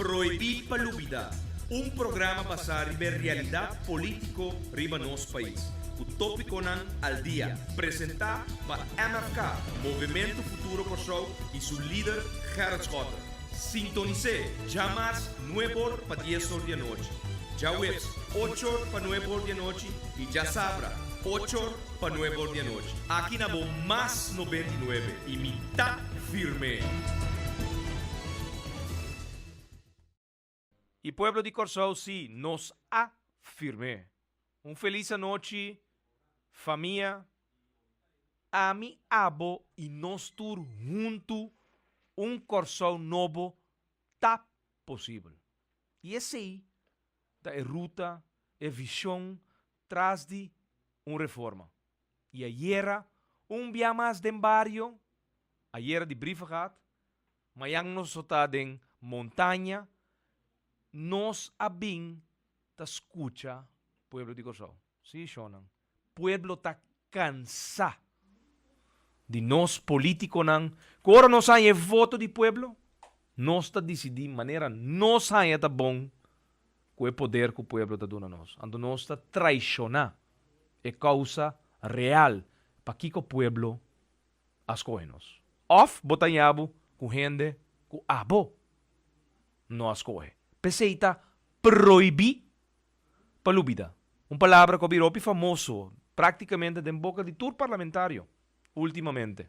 Prohibí pa Lubidá, un programa basá riba e realidat polítiko riba nos pais, ku tópikonan al dia, presentá pa MFK, Movementu Futuro Kòrsou, i su lider Gerrit Schotte. Sintonis'é djamars nueb'or pa dies'or di anochi, djaweps och'or pa nueb'or di anochi i djasabra och'or pa nueb'or di anochi. Aki na bo Mas 99 i mi ta firm'é! I pueblo di Kòrsou sí, nos a firm'é. Un felis anochi famia, ami, abo i nos tur huntu un Kòrsou nobo ta posibel. I esei ta e ruta, e vishon tras di un reforma. I ayera un bia mas den bario, ayera di Brievengat, mayan nos so ta den montaña, nos a bin ta skucha pueblo di Kòrsou. Sí, shonnan, pueblo ta kansá di nos polítikonan ku ora nos haña e voto di pueblo, nos ta disidí manera nos haña ta bon ku e poder ku pueblo ta duna nos. Anto nos ta traishoná e kousa real pakiko pueblo a skohe nos. Òf bo ta haña bo ku hende ku abo no a skohe. P'esei ta prohibí pa lubida. Un palabra ku a bira hopi famoso práktikamente den boka di tur parlamentario últimamente,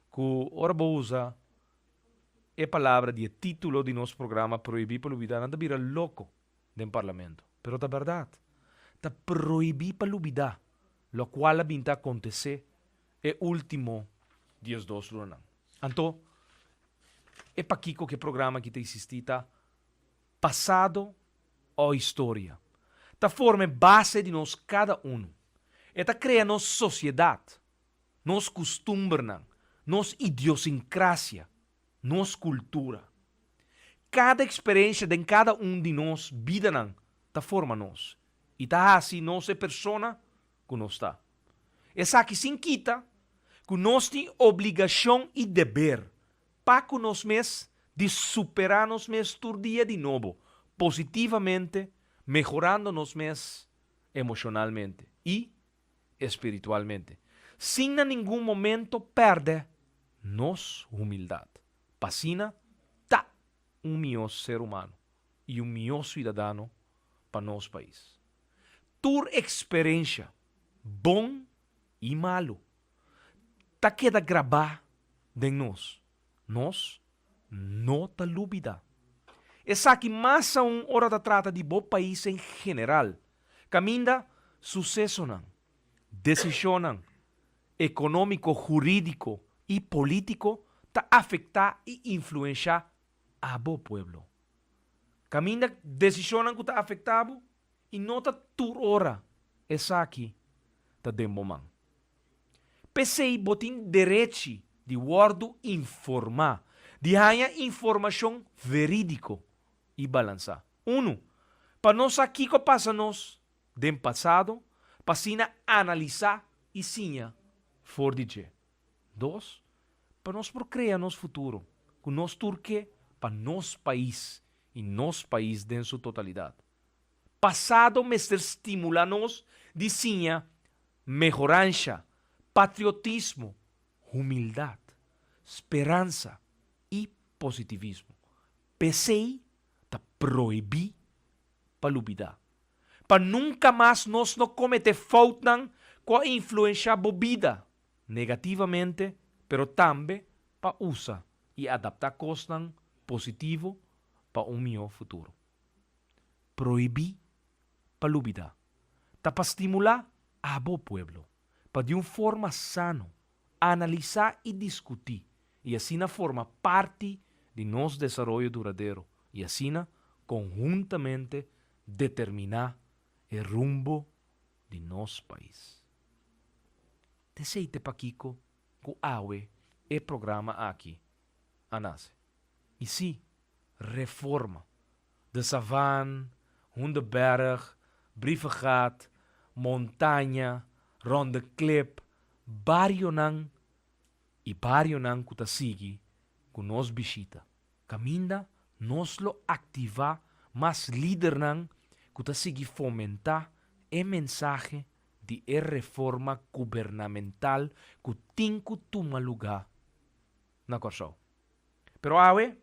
ku ora bo usa e palabra di e título di nos programa Prohibí pa Lubidá nan ta bira loko den parlamento. Pero ta bèrdat. Ta prohibí pa lubidá lokual a bin ta akontesé e último diesdos lunanan. Anto, e pakiko ku e programa aki ta eksistí ta pasado o historia. Ta forma e base di nos kada unu. E ta krea nos sosiedat, nos kustumbernan, nos idiosinkrasia, nos kultura. Kada eksperensia den kada un di nos bidanan ta forma nos i ta hasi nos e persona ku nos ta. Esaki sin kita ku nos tin obligashon i deber pa ku nos mes di superá nos mes tur dia di nobo, positivamente, mehorando nos mes emoshonalmente i espiritualmente, sin na ningun momento pèrdè nos humildat, pa asina ta un mihó ser humano i un mihó suidadano pa nos pais. Tur eksperensha, bon i malu, ta keda grabá den nos. Nos no ta lubidá. Esaki mas aun ora ta trata di bo pais en general, kaminda susesonan, desishonnan ekonómiko, hurídiko i polítiko ta afektá i influenshá abo pueblo. Kaminda desishonnan ku ta afektá bo i no ta tur ora esaki ta den bo man. P'esei bo tin derechi di wòrdu informá, di haña informashon verídiko i balansá. Unu, pa nos sa kiko a pasa nos den pasado, pa asina analisá i siña for di dje. Dos, pa nos por krea nos futuro ku nos tur ke pa nos pais i nos pais den su totalidat. Pasado mester stimulá nos di siña mehoransha, patriotismo, humildat, speransa i positivismo. P'esei ta prohibí pa lubidá. Pa nunka mas nos no kometé foutnan ku a influenshá bo bida negativamente, pero tambe pa usa i adaptá kosnan positivo pa un mihó futuro. Prohibí pa lubidá. Ta pa stimulá abo pueblo pa di un forma sano analisá i diskutí i asina forma parti di nos desaroyo duradero i asina konhuntamente determiná e rumbo di nos pais. T'esei te pakiko ku awe e programa aki a nase. I sí, reforma. De Savan, Hoenderberg, Brievengat, Montaña, Ronde Klip, barionan i barionan ku ta sigui ku nos bishita. Kaminda Nos lo aktivá mas lidernan ku ta sigui fomentá e mensahe di e reforma gubernamental ku tin ku tuma lugá na Kòrsou. Pero awe,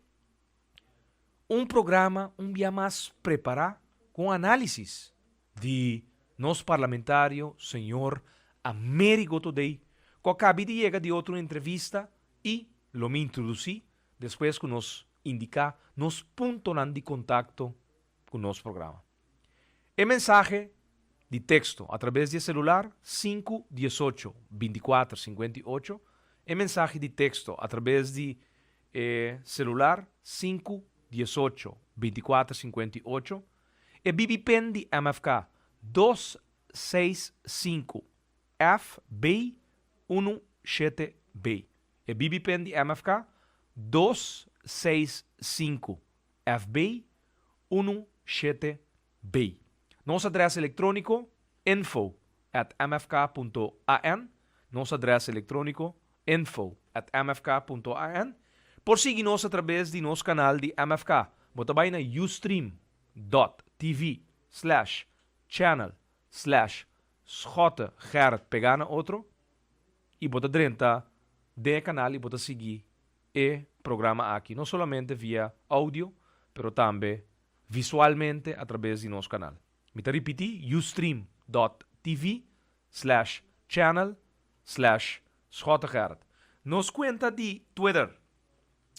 un programa un bia mas prepará ku un análisis di nos parlamentario señor Amerigo Thodey ku a kabi di yega di otro entrevista i lo mi introdusí despues ku nos indiká nos puntonan di kontakto ku nos programa. E mensahe di teksto atrabes di e selular sinku diesocho bintikuater sinkuenta i ocho. E mensahe di teksto atrabes di e selular 5 18 24 58. E BB PIN di MFK 265 FB 17 B. E BB PIN di MFK 265 FB 17 B. Nos adrès elektróniko info@mfk.an. Nos adrès elektróniko info@mfk.an. Por sigui nos atraves di nos kanal di MFK. Bo ta bai na ustream.tv/channel/SchotteGerrit pegá na otro i bo ta drenta den e kanal i bo ta sigui e programa aki no solamente via audio pero tambe visualmente atraves di nos kanal. Mi ta ripití, ustream.tv/channel/SchotteGerrit. Nos kuenta di Twitter.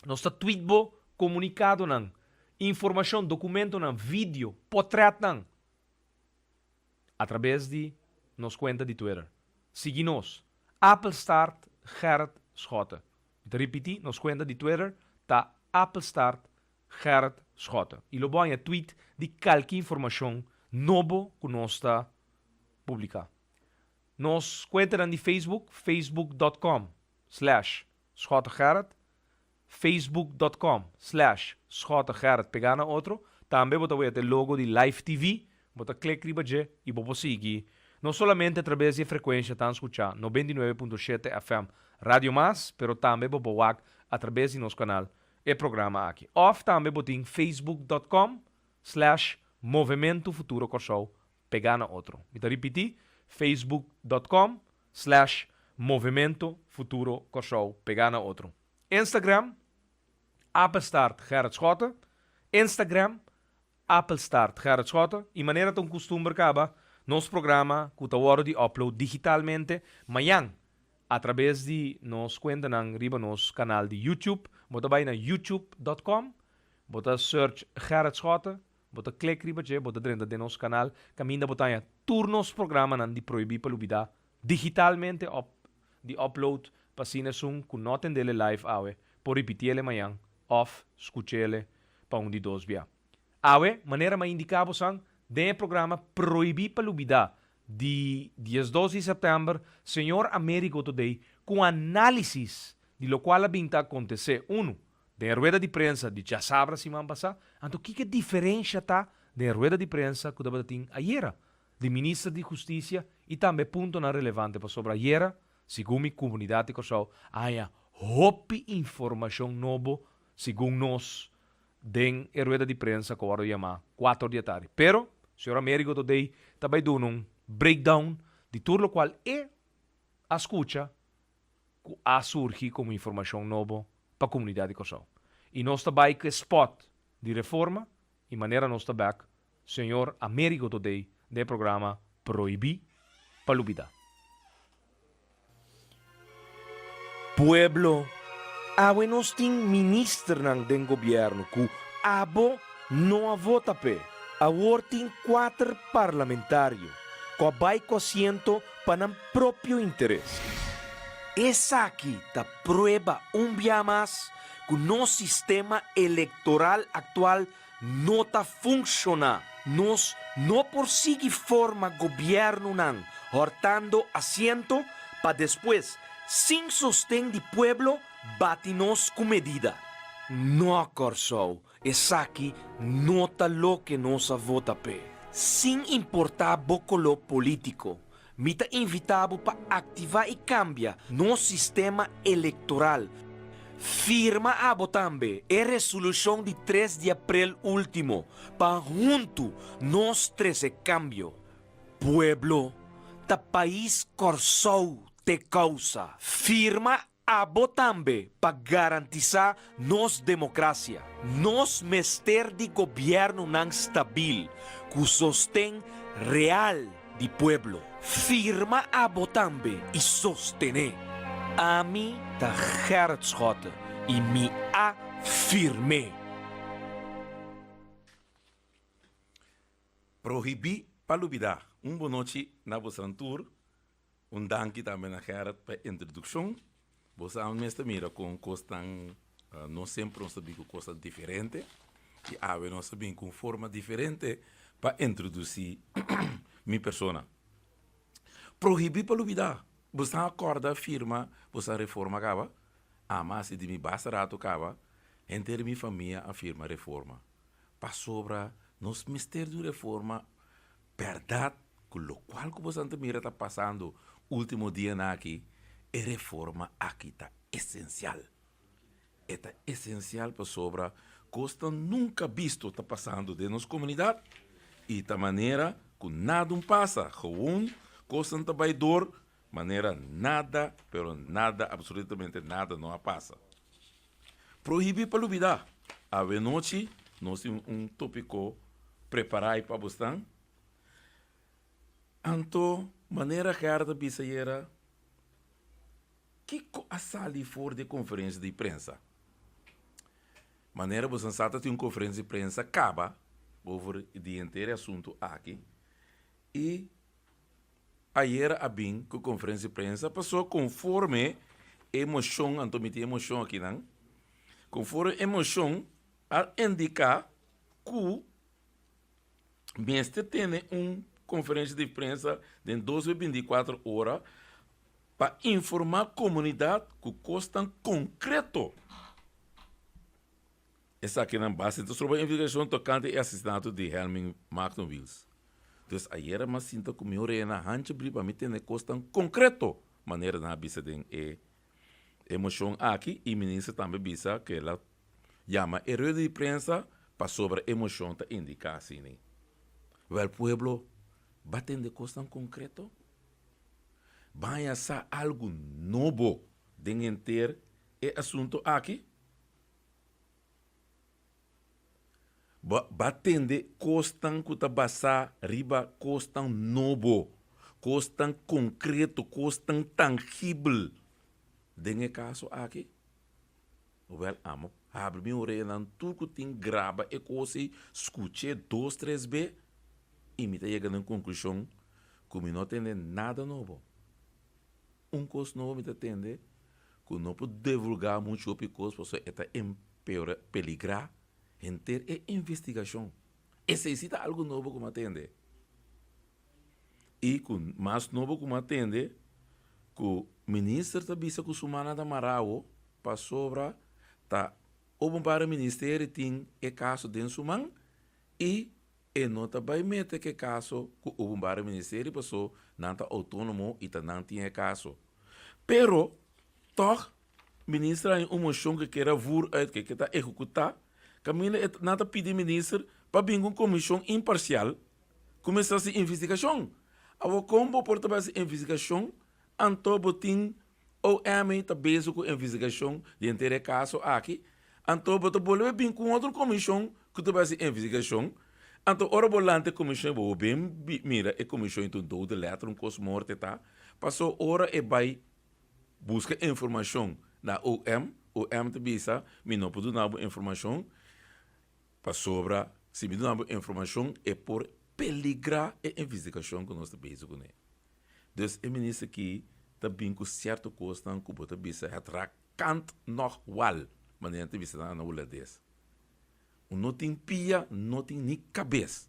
Nos ta tweet bo komunikadonan, informashon, dokumentonan, video, potrètnan atraves di nos kuenta di Twitter. Sigui nos, Appelstaart Gerrit Schotte. Mi ta ripití, nos kuenta di Twitter ta Appelstaart Gerrit Schotte. I lo bo haña tweet di kalke informashon nobo ku nos ta publiká. Nos kuentanan di Facebook, facebook.com/SchotteGerrit, facebook.com/SchotteGerrit pegá na otro. Tambe bo ta weta e logo di Live TV, bo ta klik riba dje i bo por sigui no solamente atraves di e frekuensha tan skuchá 99.7 FM Radio Mas, pero tambe bo por wak atraves di nos kanal e programa aki. Òf tambe bo tin facebook.com/Movementu Futuro Kòrsou pegá na otro. Mi ta ripití, facebook.com/Movementu Futuro Kòrsou pegá na otro. Instagram, @GerritSchotte. Instagram, @GerritSchotte. I manera ta un kustumber kaba, nos programa ku ta wòrdu di upload digitalmente mañan atraves di nos kuentanan riba nos kanal di YouTube. Bo ta bai na youtube.com, bo ta search Gerrit Schotte, bo ta klik riba dje, bo ta drenta den nos kanal, kaminda bo ta haña tur nos programanan di Prohibí pa Lubidá digitalmente op di upload pa asina esun ku no tendele live awe por ripitiele mañan òf skuchele pa un di dos bia. Awe, manera m'a indiká bosan den e programa Prohibí pa Lubidá di 12 di sèptèmber, señor Amerigo Thodey ku un análisis di lokual a bin ta akontesé, unu, den e rueda di prensa di djasabra siman pasá, anto kiko e diferensha ta den e rueda di prensa ku tabata tin ayera di Minister di Hustisia i tambe puntonan relevante pasobra ayera, segun mi komunidat di Kòrsou a haña hopi informashon nobo segun nos den e rueda di prensa ku a wòrdu yamá kuater di atardi. Pero, señor Amerigo Thodey ta bai duna un breakdown di tur lokual e a skucha ku a surgi komo informashon nobo pa komunidat di Kòrsou. I nos ta bai ku e spòt di reforma i manera nos ta bèk señor Amerigo Thodey den e programa Prohibí pa Lubidá. Pueblo, awe nos tin ministernan den gobièrnu ku abo no a vota p'e. Awor tin kuater parlamentario ku a bai ku asiento pa nan propio interes. Esaki ta prueba un bia mas ku nos sistema elektoral aktual no ta funshoná. Nos no por sigui forma gobièrnunan hòrtando asiento pa despues, sin sosten di pueblo, bati nos ku medida. No, Kòrsou, esaki no ta loke nos a vota p'e. Sin importá bo koló polítiko, mi ta invitá bo pa aktivá i kambia nos sistema elektoral. Firma abo tambe e resolushon di tres di aprel último pa huntu nos trese kambio. Pueblo ta pais Kòrsou t'e kousa. Firma abo tambe pa garantisá nos demokrasia. Nos mester di gobièrnunan stabil ku sosten real di pueblo. Firma abo tambe i sostené. Ami ta Gerrit Schotte i mi a firm'é. Prohibí pa lubidá. Un bonochi na bosan tur. Un danki tambe na Gerrit pa e introdukshon. Bo sa mes ta mira kon kosnan no semper nos ta bin ku kosnan diferente i awe nos ta bin ku un forma diferente pa introdusí mi persona. Prohibí pa lubidá. Bo sa a kòrda firma bo sa reforma kaba? Ama hasi di mi basta ratu kaba, henter mi famia a firma reforma. Pasobra nos mester di un reforma bèrdat ku lokual ku boso ta mira ta pasando último dianan aki, e reforma aki ta esensial. E ta esensial pasobra kosnan nunka bisto ta pasando den nos komunidat i ta manera ku nada un pasa, gewon kosnan ta bai dor manera nada pero nada absolutamente nada no a pasa. Prohibí pa lubidá. Awenochi nos tin un tópiko prepará pa bosnan. Anto, manera Gerda bisa ayera, kiko a sali for di e konferensia di prensa? Manera boso sa ta tin un konferensia di prensa kaba over di henter e asuntu aki i Ayera a bin ku konferensia di prensa paso konforme e moshon, anto mi tin e moshon akinan, konforme e moshon a indiká ku mester tene un konferensia di prensa den 2 be 24 ora pa informá komunidat ku kosnan konkreto. Esakinan base ta stroba investigashon tokante e asesinato di Helmin Maagdenwils. Dus ayera mi a sinta ku mi oreanan hanchi bri pa mi tende kosnan konkreto, manera nan a bisa den e e moshon aki i minister tambe bisa ku el a yama e rueda di prensa pasobra e moshon ta indiká asina. Wèl pueblo, ba tende kosnan konkreto? Baña sa algu nobo den henter e asunto aki? Bo a tende kosnan ku ta basá riba kosnan nobo, kosnan konkreto, kosnan tangibel. Den e kaso aki, wèl amo habri mi oreanan tur ku tin graba e kos ei, skuch'é dos tres be i mi ta yega na un konklushon ku mi no tende nada nobo. Un kos nobo mi ta tende ku no por divulgá muchu hopi kos pasobra e ta empeorá, peligrá henter e investigashon. Esei si ta algu nobo ku mi a tende. I ku mas nobo ku mi a tende ku minister ta bisa ku su mannan ta mará awo pasobra ta Openbare Ministerie tin e kaso den su man i E no ta bai mete ku e kaso ku Openbare Ministerie paso nan ta outónomo i ta nan tin e kaso. Pero tòg minister a haña un moshon ku kier a voer uit ku e ke ta ehekutá kaminda e nan ta pidi minister pa bin ku un komishon imparsial ku mester hasi investigashon. Awor kon bo por ta bai hasi investigashon anto bo tin OM ta bezig ku investigashon di henter e kaso aki, anto bo ta bolbe bin ku un otro komishon ku ta bai hasi investigashon, anto ora bo lanta e komishon bo bin mira e komishon ta un dode letter, un kos morte ta, paso ora e bai buska informashon na OM, OM ta bisa mi no por duna bo informashon pasobra si mi duna bo informashon e por peligra e investigashon ku nos ta bezig kuné. Dus e minister ki ta bin ku sierto kosnan ku bo ta bisa het raakt kant nog wal, manera nan ta bisa na hulandes. Un no tin pia, no tin ni kabes.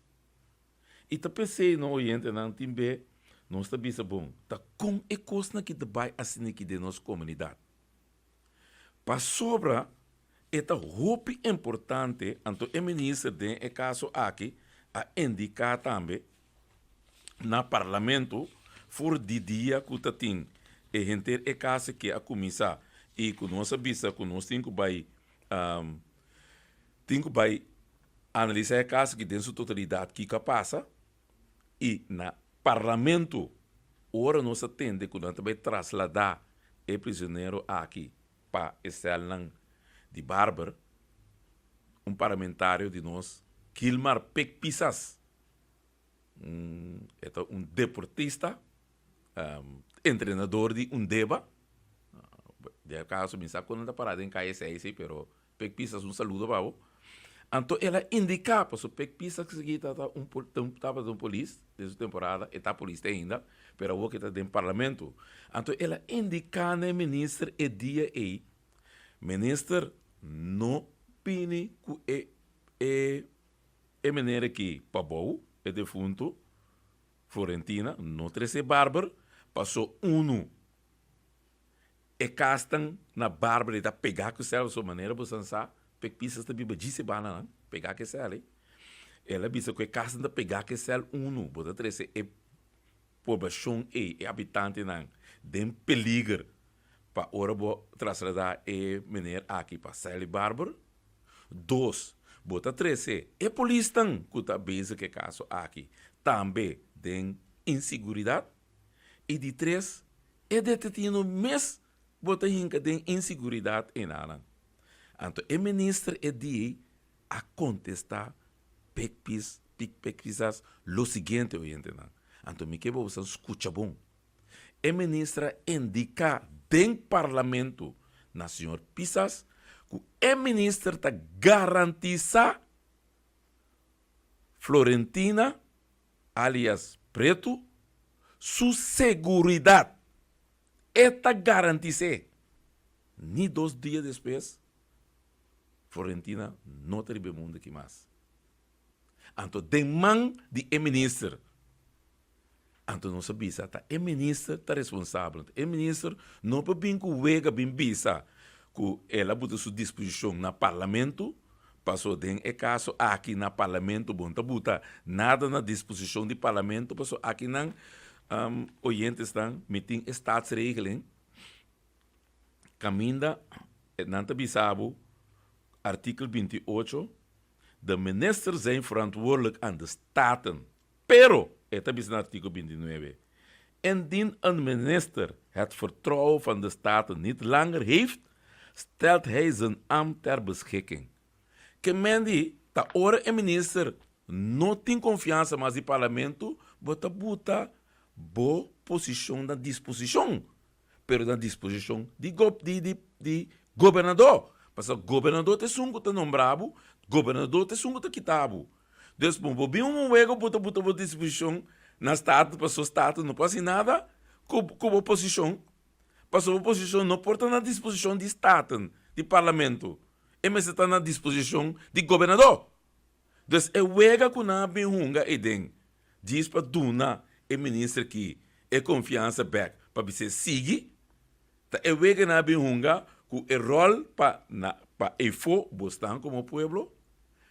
I ta p'esei no oyentenan tin be nos ta bisa bon, ta kon e kosnan ki ta bai asina ki den nos komunidat. Pasobra e ta hopi importante, anto e minister den e kaso aki a indiká tambe na Parlamento for di dia ku ta tin e henter e kaso ke a kuminsá. i ku nos a bisa ku nos tin ku bai tin ku bai analisá e kaso aki den su totalidat kiko a pasa i na parlamento ora nos a tende ku nan ta bai trasladá e prisionero aki pa e sèlnan di Barber, un parlamentario di nos Gilmar Pik Pisas e ta un deportista, entrenador di Undeba. Den e kaso mi sa ku nan ta pará den kaya esei si, pero Pek Pisas un saludo pa bo. Anto el a indiká, pasobra Pek Pisas aki tabata un tabata un polis den su temporada, e ta polis te ainda, pero awor ke ta den parlamento. Anto el a indiká na e minister e dia ei, Minister no bini ku e e E meneer aki pabou e defunto Florentina no trece barber paso unu e casnan na barber ei ta pega cu sel so manera bo san sa pek pisas ta biba djis e banda nan pega cu e sel ei el a bisa cu e casnan ta pega cu e sel unu bo ta trece e poblacion ei e habitantenan den peliger pa ora bo traslada e meneer aki pa sel di barber. Dos, bo ta trese e polisnan ku ta bezig ku e kaso aki tambe den insiguridat. I di tres, e detetino mes bo ta hinka den insiguridat enanan. Anto e minister e di a kontestá Pek Pis, Pik Pek Pisas lo siguiente, oyentenan. Anto mi ke bo boso skucha bon. E minister a indiká den parlamento na señor Pisas ku e minister ta garantisá Florentina alias Pretu su seguridat. E ta garantis'é. Ni dos dia despues Florentina no ta riba e mundu aki mas. Anto den man di e minister. Anto nos a bisa ta e minister ta responsabel. Anto e minister no por bin ku wega bin bisa ku el a buta su disposishon na parlamento, paso den e kaso aki na parlamento bo no ta buta nada na disposishon di parlamento paso akinan oyentesnan mi tin e staatsregeling kaminda nan ta bisa bo artikel 28 De minister zijn verantwoordelijk aan de Staten. Pero, e ta bisa na artíkulo 29, indien een minister het vertrouwen van de Staten niet langer heeft, stelt hij zijn ambt ter beschikking. Ke men di ta ora e minister no tin konfiansa mas di parlamento, bo ta buta bo posishon na disposishon. pero na disposishon di di di di gobernador. Pasobra gobernador ta esun ku ta nombra bo, gobernador ta esun ku ta kita bo. Dus bo por bin un wega bo ta buta bo disposishon na Staten pasobra Staten no por hasi nada ku ku bo posishon. Pasobra bo posishon no por ta na disposishon di Staten, di Parlamento. E mester ta na disposishon di gobernador. Dus e wega ku nan a bin hunga eiden djis pa duna e minister ki e konfiansa bek pa bis'é sigui, ta e wega nan a bin hunga ku e ròl pa na pa efo bosnan komo pueblo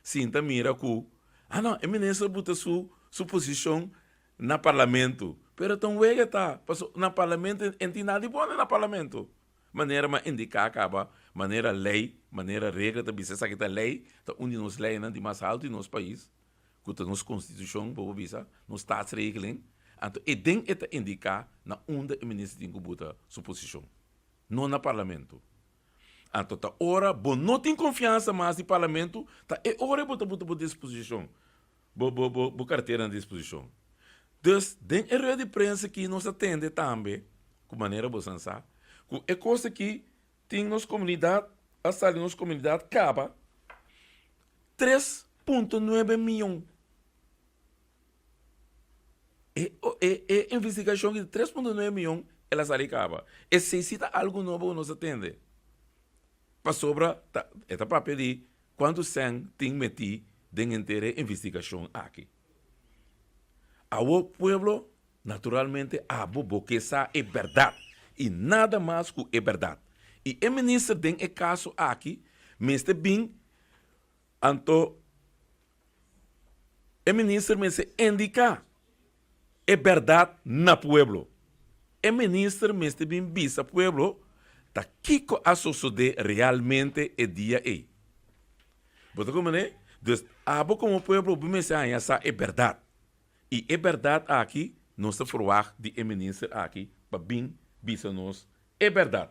sinta mira ku ah no e minister a buta su su posishon na parlamento pero ta un wega ta paso na parlamento e no tin nada di pone na parlamento. Manera m'a indiká kaba, manera lei, manera regla ta bisa esaki ta lei, ta un di nos leinan di mas haltu di nos pais, ku ta nos konstitushon, bo por bisa, nos staatsregeling, anto e den e ta indiká na unda e minister tin ku buta su posishon, no na parlamento. Anto ta ora bo no tin konfiansa mas di parlamento, ta e ora bo ta buta bo disposishon, bo bo bo bo kartera na disposishon. Dus den e rueda di prensa aki nos a tende tambe, ku manera bosan sa, ku e kos aki tin nos komunidat, a sali nos komunidat kaba 3.9 miyon. E e e investigashon aki di 3.9 miyon el a sali kaba. Esei si ta algu nobo ku nos a tende. Pasobra ta e ta papia di Kuantu sèn tin metí den henter e investigashon aki? Awor pueblo, naturalmente abo bo ke sa e bèrdat i nada mas ku e bèrdat. I e minister den e kaso aki mester bin anto e minister mester indiká e bèrdat na pueblo. E minister mester bin bisa pueblo. ta kiko a sosodé realmente e dia ei. Bo ta komprendé? Dus abo komo pueblo bo mester haña sa e bèrdat. I e bèrdat aki nos ta ferwagt di e minister aki pa bin bisa nos e bèrdat.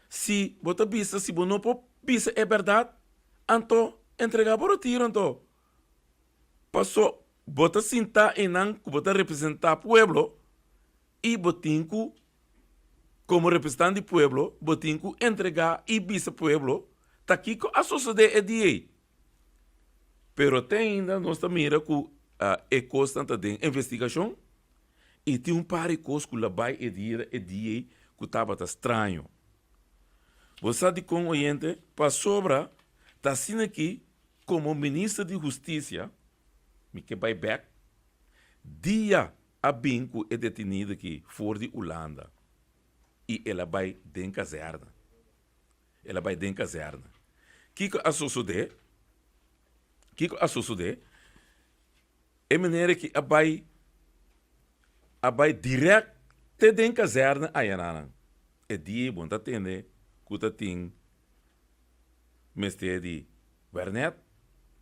Si bo ta bisa si bo no por bisa e bèrdat, anto entregá bo retiro anto. Paso bo ta sintá einan ku bo ta representá pueblo i bo tin ku komo representante di pueblo bo tin ku entregá i bisa pueblo ta kiko a sosodé e dia ei. Pero te ainda nos ta mira ku e kosnan ta den investigashon i tin un par di kos ku la bai e dia e dia ei ku tabata straño. Bo sa dikon oyente? Pasobra ta asina ki komo minister di hustisia mi ke bai bèk dia a bin ku e detenido aki for di Ulanda i el a bai den kazèrna. El a bai den kazèrna. Kiko a sosodé? Kiko a sosodé? E meneer aki a bai a bai dirèkt te den kazèrna ayananan. E dia ei bo no ta tende ku ta tin mester di wèrnèt,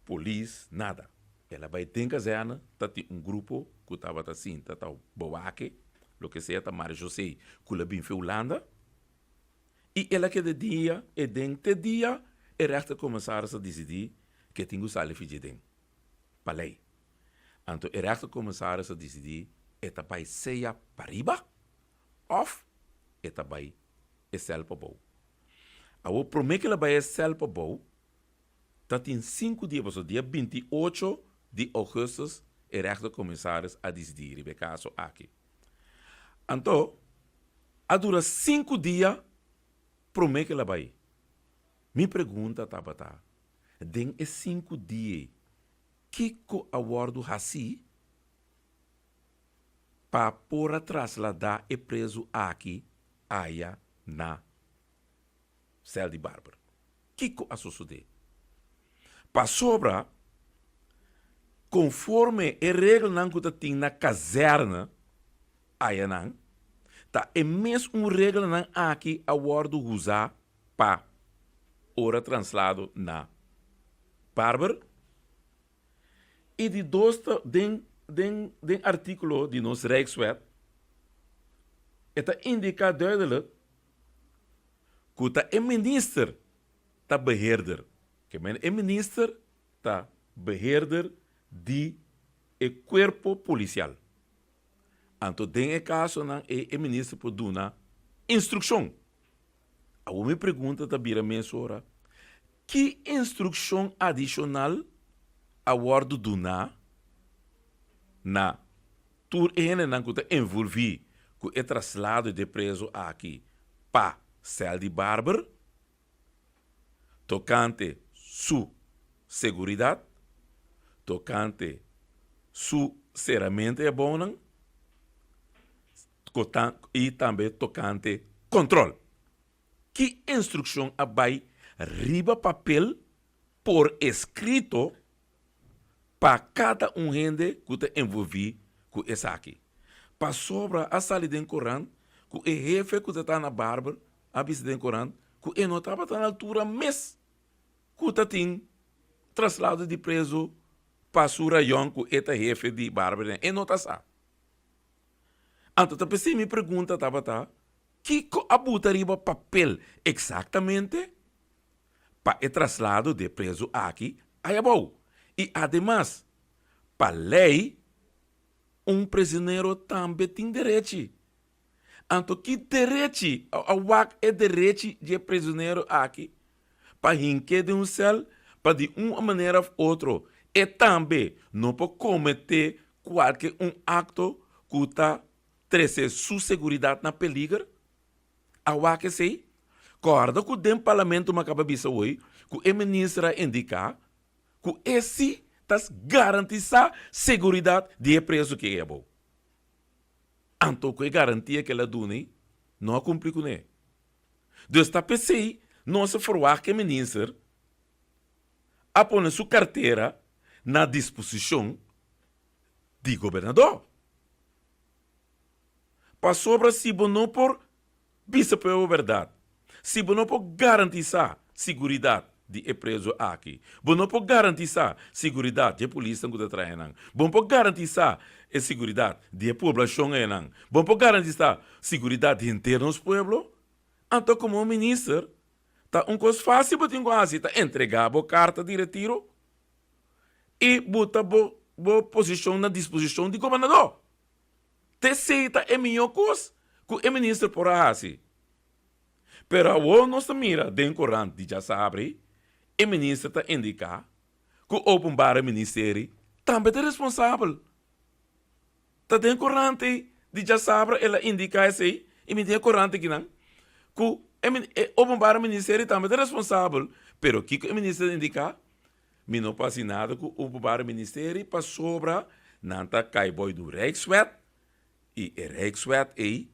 polis, nada. El a bai den kazèrna, ta tin un grupo ku tabata sinta ta bawake, loke sea ta Mario José ku lo a bin fe Hulanda. I el a keda dia e den te dia e rechtercommissaris a disidí ku e tin ku sali fidje den pa lei. Anto e rechtercommissaris a disidí e ta bai sea pariba òf e ta bai e sèl pabou. Awor promé ku el a bai e sèl pabou ta tin sinku dia pasobra dia 28 di ougùstus e rechtercommissaris a disidí riba e kaso aki. Anto, a dura sinku dia promé ku el a bai. Mi pregunta tabata, Den e sinku dia ei, kiko a wòrdu hasí pa por a trasladá e prezu aki aya na sèl di Barber? Kiko a sosodé? Pasobra konforme e regelnan ku ta tin na kazèrne ayanan, ta e mes un reglanan aki a wòrdu usá pa ora translado na Barber. I di dos ta den den den artíkulo di nos Rijkswet e ta indiká duidelijk ku ta e minister ta beheerder. Ke men e minister ta beheerder di e kuerpo polisial. Anto den e kasonan ei e minister por duna instrukshon. Awor mi pregunta ta bira mesora, ki instrukshon adishonal a wòrdu duná na tur e hendenan ku ta envolví ku e traslado di e prezu aki pa sèl di Barber tokante su seguridat, tokante su seramentu e abounan i tambe tokante kòntròl? Ki instrukshon a bai riba papel por eskrito pa kada un hende ku ta envolví ku esaki. Pasobra a sali den korant ku e hefe ku ta ta na Barber a bisa den korant ku e no tabata na altura mes ku ta tin traslado di prezu pa su rayon ku e ta hefe di Barber den. E no ta sa. Anto ta p'esei mi pregunta tabata, kiko a buta riba papel eksaktamente? pa e traslado di e prezu aki ai abou. I ademas, pa lei, un prisionero tambe tin derechi. Anto ki derechi, a wak e derechi di e prisionero aki pa hink'é den un sèl pa di un manera òf otro e tambe no por kometé kualke un akto ku ta trese su seguridat na peliger? A wak esei? Kòrda ku den parlamento mi a kaba bisa hoy ku e minister a indiká ku e si ta garantisá seguridat di e preso ku e abou. Anto ku e garantia ku el a duna ei no a kumpli kuné. Dus ta p'esei nos a ferwagt ku e minister a pone su kartera na disposishon di gobernador. Pasobra si bo no por. Bisa pueblo bèrdat. Si bo no por garantisá siguridat di e prezu aki, bo no por garantisá siguridat di e polisnan ku ta traha einan, bo no por garantisá e siguridat di e poblashon einan, bo no por garantisá siguridat di henter nos pueblo, anto komo minister ta un kos fásil bo tin ku hasi, ta entregá bo karta di retiro i buta bo bo posishon na disposishon di gobernador. T'esei ta e mihó kos ku e minister por a hasi. Pero awor nos ta mira den korant di djasabri e minister ta indiká ku Openbare Ministerie tambe ta responsabel. Ta den korant ei di djasabra el a indiká esei i mi tin e korant akinan ku e Openbare Ministerie tambe ta responsabel. Pero kiko e minister ta indiká? Mi no por hasi nada ku Openbare Ministerie pasobra nan ta kai boi di un Rijkswet i e Rijkswet ei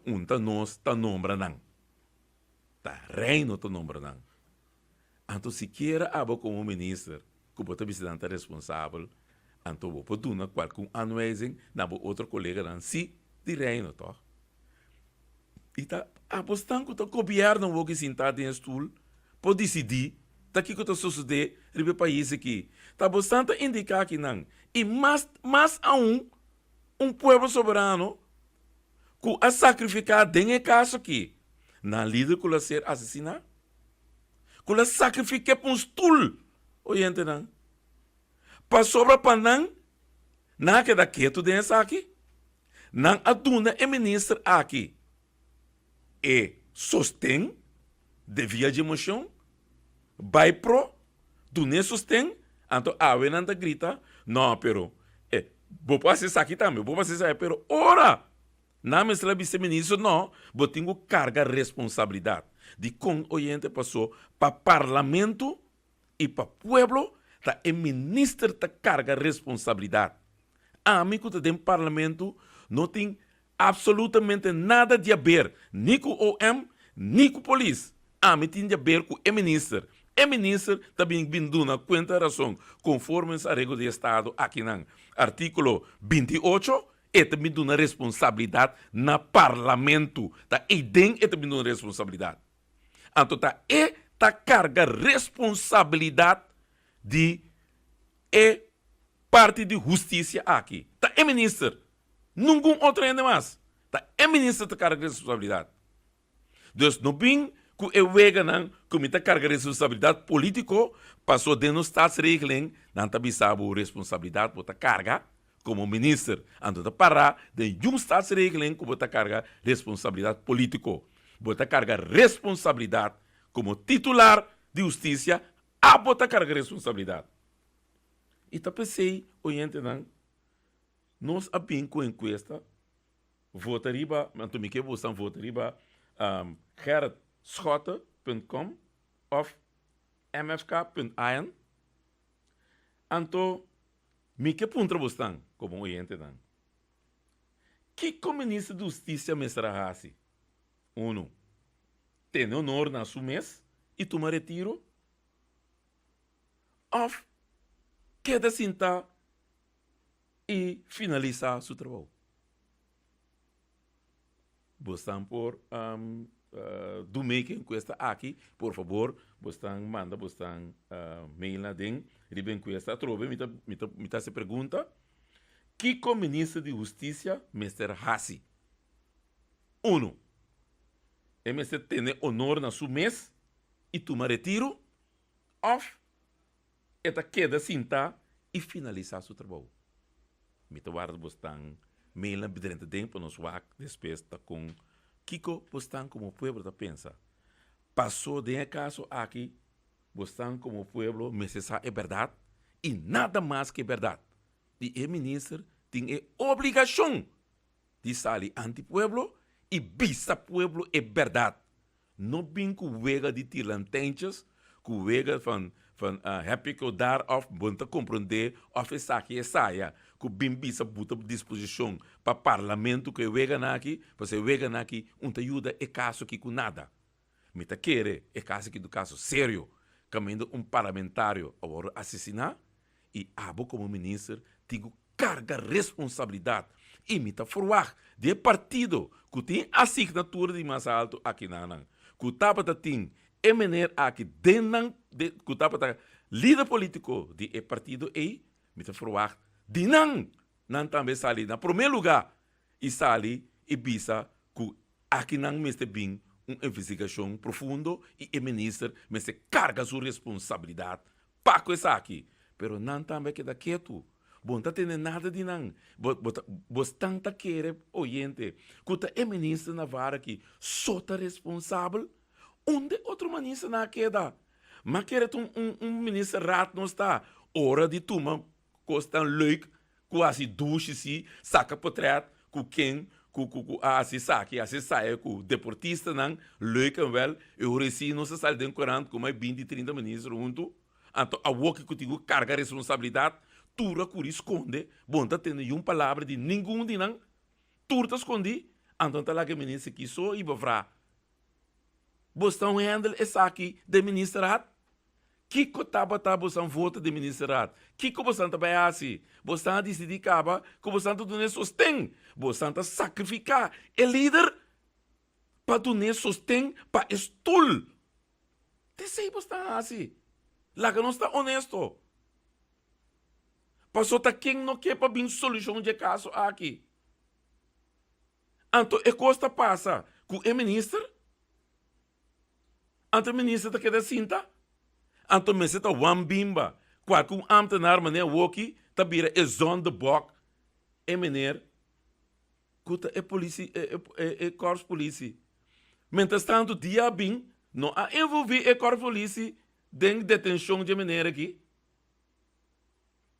un ta nos ta nombra nan. Ta Reino ta nombra nan. Anto sikiera abo komo minister ku bo ta bisa nan ta responsabel, anto bo por duna kualke un aanwijzing na bo otro koleganan si di Reino tòg? I ta abosnan ku ta gobièrnu awor ki sintá den e stul por disidí ta kiko ta sosodé riba e pais aki. Ta abosnan ta indiká akinan i mas mas aun un pueblo soberano ku a sakrifiká den e kaso aki nan lider ku lo a ser asesiná, ku lo a sakrifiká pa un stul, oyentenan, pasobra pa nan, nan a keda ketu den esaki, nan a duna e minister aki e sosten de via dje mocion, bai pro, dun'é sosten, anto awe nan ta grita, no, pero e, bo por hasi esaki tambe, bo por hasi esaki, pero ora nan mester a bisa e minister, no, bo tin ku karga responsabilidat. Dikon oyente pasó pa parlamento i pa pueblo ta e minister ta karga responsabilidat. Ami ku ta den parlamento no tin Absolutamente nada di haber ni cu OM ni cu polis. Ami tin di haber cu e minister. E minister ta bin bin duna cuenta razon conforme nos areglo di estado akinan. Articulo 28, e ta bin duna responsabilidad na parlamento. Ta eyden e ta bin duna responsabilidad. Anto ta e ta carga responsabilidad di e parti di husticia aki. Ta e minister. Nungun otro hende mas. Ta e minister ta karga responsabilidat. Dus no bin ku e weganan ku mi ta karga responsabilidat politiko, paso den nos staatsregeling nan ta bisa bo responsabilidat bo ta karga komo minister. Anto ta para den yun staatsregeling ku bo ta karga responsabilidat politiko. Bo ta karga responsabilidat komo titular di hustisia, abo ta karga responsabilidat. I ta p'esei oyentenan. Nos a bin ku enkuesta, vota riba, anto mi ke bosan vota riba gerritschotte punt com òf mfk punt an. Anto mi ke puntra bosnan komo oyentenan, kiko Minister di Hustisia mester a hasi? Uno, tene honor na su mes i tuma retiro? Òf keda sinta i finalisá su trabou. Bosnan por do mee ku enkuesta aki, por fabor bosnan manda bosnan mail na den riba enkuesta. Atrobe mi ta mi ta mi ta hasi pregunta, kiko Minister di Hustisia mester hasi? Uno, e mester tene honor na su mes i tuma retiro òf E ta keda sinta i finalisá su trabou. Mi ta warda bosnan mailnan drenta den pa nos wak despues ta kon kiko bosnan komo pueblo ta pensa. Paso den e kaso aki bosnan komo pueblo mester sa e bèrdat i nada mas ke bèrdat. I e minister tin e obligashon di sali anti pueblo i bisa pueblo e bèrdat. No bin ku wega di tirlantentjes, ku wega van van heb ik jou daar of bo no ta komprondé of esaki esaya, ku bin bisa buta disposishon pa parlamento ku e weganan aki, pasobra e weganan aki un ta yuda e kaso aki ku nada. Mi ta kere e kaso aki ta un kaso serio, kaminda un parlamentario a wòrdu asesiná i abo komo minister tin ku. karga responsabilidat i mi ta ferwagt di e partido ku tin asignatura di mas altu akinanan ku tabata tin e meneer aki den nan ku tabata lider politiko di e partido ei, mi ta ferwagt di nan nan tambe sali na prome luga i sali i bisa ku akinan mester bin un investigashon profundo i e minister mester karga su responsabilidat pa ku esaki. Pero nan tambe a keda ketu. Bo no ta tende nada di nan. Bo bo ta bo stan ta kere oyente ku ta e minister Navarro aki so ta responsabel? Unda e otro ministernan a keda? M'a kere ta un un minister raad nos ta ora di tuma Kosnan leuk ku hasi dushi si saka potret ku ken ku ku ku a hasi esaki hasi esaya ku deportistanan leuk en wel e ora esi nos a sali den korant ku mai binti trinta minister huntu anto awoki ku tin ku karga responsabilidat tur a kuri skonde bo no ta tende yun palabra di ningun di nan tur ta skondi anto nan ta laga e minister ki so i bevra bo sta un handle esaki den ministerat. Kiko tabata bosan vota den ministerat? Kiko bosan ta bai hasi? Bosan a disidí kaba ku bosan ta dun'é sosten. Bosan ta sakrifiká e lider pa dun'é sosten pa e stul. Ta esei bos ta hasi. Laga nos ta onesto. Paso ta ken no ke pa bin solushon dje kaso aki? Anto e kos ta pasa ku e minister? Anto e minister ta keda sinta? Anto mester ta wan bimba. Kualke un ambtenaar manera awoki ta bira e zondebok e meneer ku ta e politie e korps politie. Mientras tanto dia a bin no a envolvi e korps politie den detencion dje meneer aki.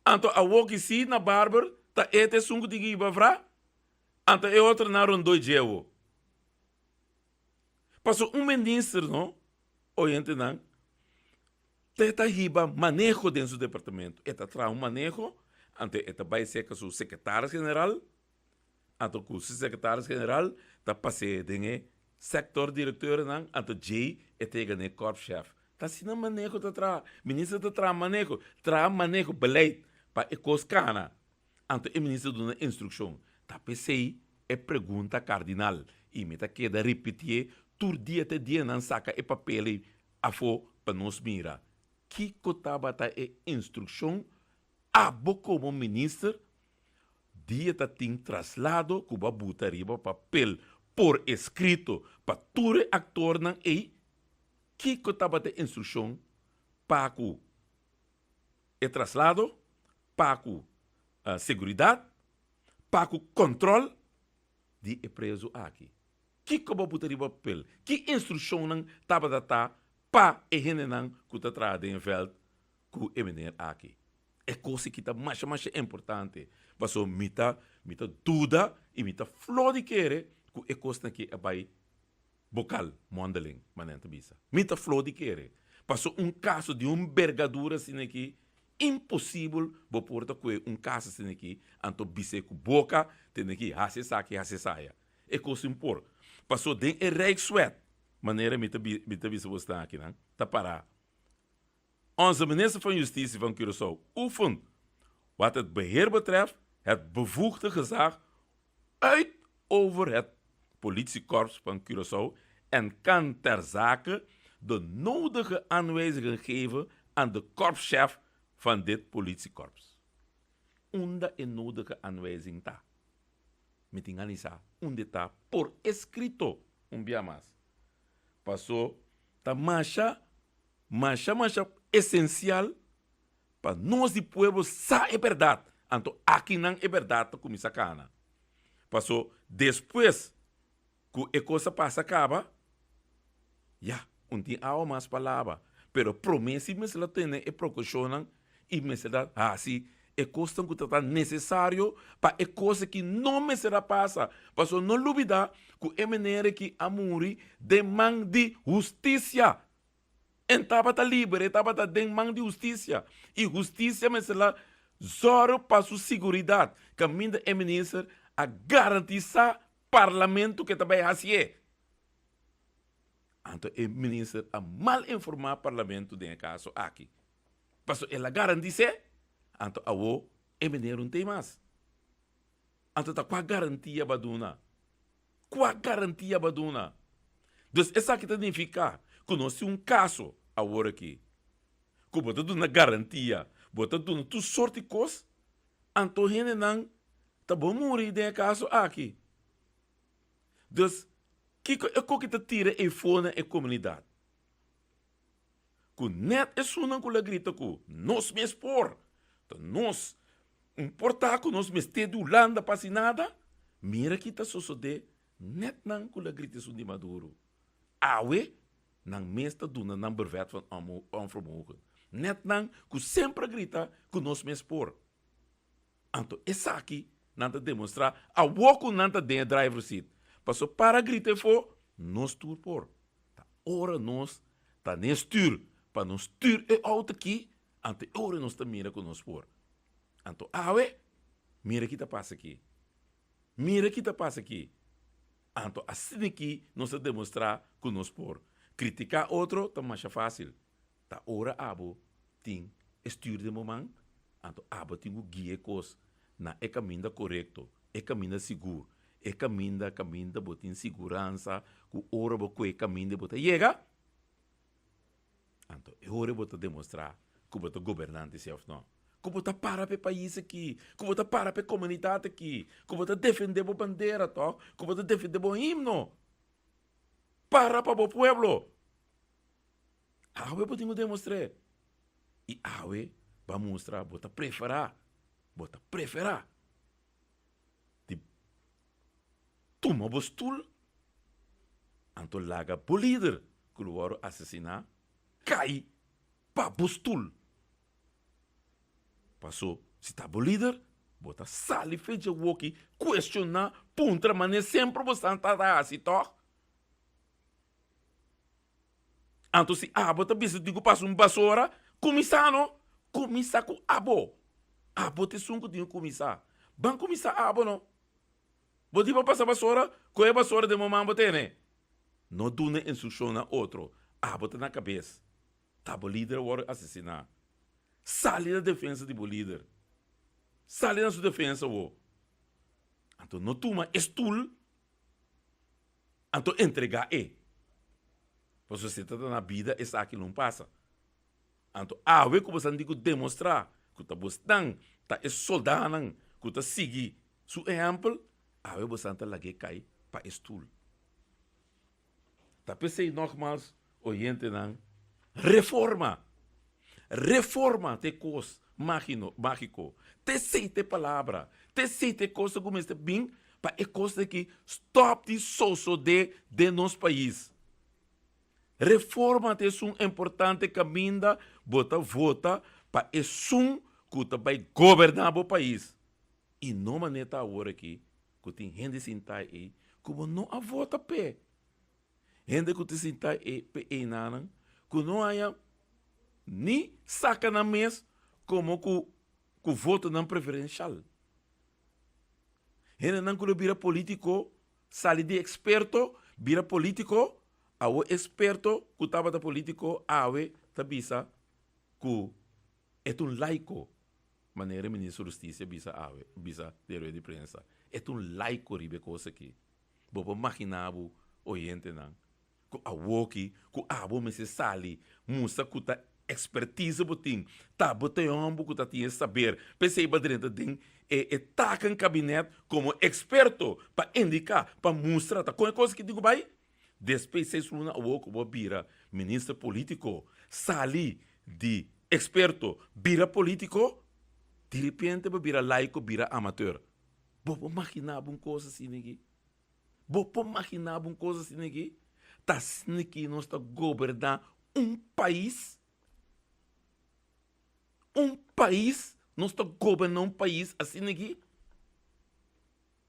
Anto awoki si na Barber ta e ta esun ku tin ki hiba vra? Anto e otronan rondoi dje awo. Paso un minister no, oyentenan, ta e ta hiba maneho den su departamento. E ta traha un maneho, anto e ta bai serka su sekretaris general, anto ku su sekretaris general ta pas'é den e sektor direkteurnan, anto djei e ta yega na e korpschef. Ta asina maneho ta traha. Minister ta traha maneho, traha maneho, beleid, pa e kos kana. Anto e minister duna instrukshon. Ta p'esei e pregunta kardinal i mi ta keda ripitié tur dia te dia nan saka e papel ei afó pa nos mira. Kiko tabata e instrukshon abo komo minister dia ta tin traslado ku bo a buta riba papel por eskrito pa tur e aktornan ei? Kiko tabata e instrukshon pa ku e traslado? Pa ku seguridat, pa ku kòntròl di e prezu aki. Kiko bo buta riba papel? Ki instrukshonnan tabata ta pa e hendenan ku ta traha den e vèlt ku e meneer aki? E kos aki ta masha masha importante, pasobra mi ta mi ta duda i mi ta fló di kere ku e kosnan aki a bai Bokal, mondeling, manera ta bisa. Mi ta fló di kere. Paso un kaso di un bergadura asina aki, imposibel bo por ta kue un kaso asina aki, anto bis'é ku boka tene ki hasi esaki, hasi esaya. E kos sin por. Paso den e Rijkswet, manera mi ta mi ta bisa bosnan akinan, ta pará, Onze minister van Justitie van Curaçao oefent wat het beheer betreft het bevoegde gezag uit over het politiekorps van Curaçao en kan ter zake de nodige aanwijzingen geven aan de korpschef van dit politiekorps. Unda e nodige aanwijzing ta? Mi tin gana di sa unda e ta por escrito un bia mas. Paso ta masha Masha masha esencial pa nos di pueblo sa e berdad, anto akinan e berdad ta cuminsa cana. Paso despues cu e cos a pasa caba, ya, un tin awa mas pa laba, pero prome si mester a tene e precaucionnan y mester a haci e cosnan cu ta ta necesario pa e cos aki no mester a pasa. Paso no lubida cu e meneer aki a muri den man di husticia. En tabata liber, e tabata den man di hustisia. I hustisia mester la zòrg pa su siguridat, kaminda e minister a garantisá parlamento ku e ta bai hasié. Anto e minister a mal informá parlamento den e kaso aki. Pasobra el a garantis'é, anto awo e meneer un tei mas. Anto ta kua garantia bo a duna? Kua garantia bo a duna? Dus esaki ta nifiká ku nos tin un kaso awor aki ku bo ta duna garantia, bo ta duna tur sort di kos, anto hendenan ta bo muri den e kaso aki. Dus kiko e koki ta tira efo na e komunidat? Ku nèt esunnan ku la grita ku nos mes por, ta nos importá ku nos mester di Hulanda pa hasi nada, mira ki ta sosodé nèt nan ku la grita esun di Maduro. Awe nan mes ta duna nan brevet van onvermogen. Nèt nan ku semper a grita ku nos mes por. Anto esaki nan ta demostrá awor ku nan ta den e driver seat. Paso para grita efo, nos tur por. Ta ora nos ta n'e stuur pa nos stuur e outo aki, anto e ora nos ta mira ku nos por. Anto awe, mira ki ta pasa aki. Mira ki ta pasa aki. Anto asina aki nos ta demostrá ku nos por. Kritiká otro ta masha fásil. Ta ora abo tin e stuur den bo man, anto abo tin ku guia e kos na e kaminda korekto, e kaminda sigur, e kaminda kaminda bo tin siguransa ku ora bo kue kaminda bo ta yega, anto e ora bo ta demostrá ku bo ta gobernante si òf no, ku bo ta para pa e pais aki, ku bo ta para pa e komunidat aki, ku bo ta defendé bo bandera tòg, ku bo ta defendé bo himno. Para pa bo pueblo. Awe bo tin ku demostr'é. I awe bo a mustra bo ta preferá, bo ta preferá di tuma bo stul anto laga bo lider ku lo wòrdu asesiná kai pa bo stul. Paso si ta bo lider bo ta sali fecha woki kuestioná, puntra manera semper bo sa ta hasi tòg. Anto si abo ta bisa tin ku pasa un basora, kuminsá no. Kuminsá ku abo. Abo ta esun ku tin ku kuminsá. Ban kuminsá abo no. Bo tin pa pasa basora, kohe basora den bo man bo tene. No duna instrukshon na otro. Abo ta na kabes. Ta bo lider a wòrdu asesiná. Sali na defensa di bo lider. Sali na su defensa wo. Anto no tuma e stul. Anto entregá e. Pasobra si ta na bida esaki lo pasa. Anto awe ku boso di ku demostrá ku ta bosnan ta e soldánan ku ta sigui su ehèmpel, awe bosan ta lag'é kai pa e stul. Ta p'esei nògmals, oyentenan, reforma! Reforma ta e kos magino, mágiko. Ta esei ta e palabra. Ta esei ta e kos ku mester bin pa e kos aki stòp di sosodé den nos pais. Reforma ta esun importante kaminda bo ta vota pa esun ku ta bai goberná bo pais. I no manera ta awor aki ku tin hende sintá ei ku bo no a vota p'e. Hende ku ta sintá ei p'e einanan ku no haña ni saka nan mes komo ku ku votonan preferenshal. Hendenan ku lo bira polítiko sali di eksperto bira polítiko, awor eksperto ku tabata polítiko awe ta bisa ku e ta un laiko, manera e minister hustisia bisa awe, bisa den rueda di prensa, e ta un laiko riba e kos aki. Bo por magina bo oyentenan ku awoki ku abo mester sali mustra ku ta ekspertise bo tin, ta bo ta e hòmber ku ta tin e saber, p'esei bo a drenta den e e takenkabinet komo eksperto pa indiká, pa mustra ta kon e kos aki tin ku bai. Despues seis luna awor ku bo a bira minister polítiko, sali di eksperto bira polítiko, direpente bo bira laiko, bira amateur. Bo por maginá bo un kos asina aki? Bo por maginá bo un kos asina aki? Ta asina ki nos ta goberná un pais? Un pais? Nos ta goberná un pais asina aki?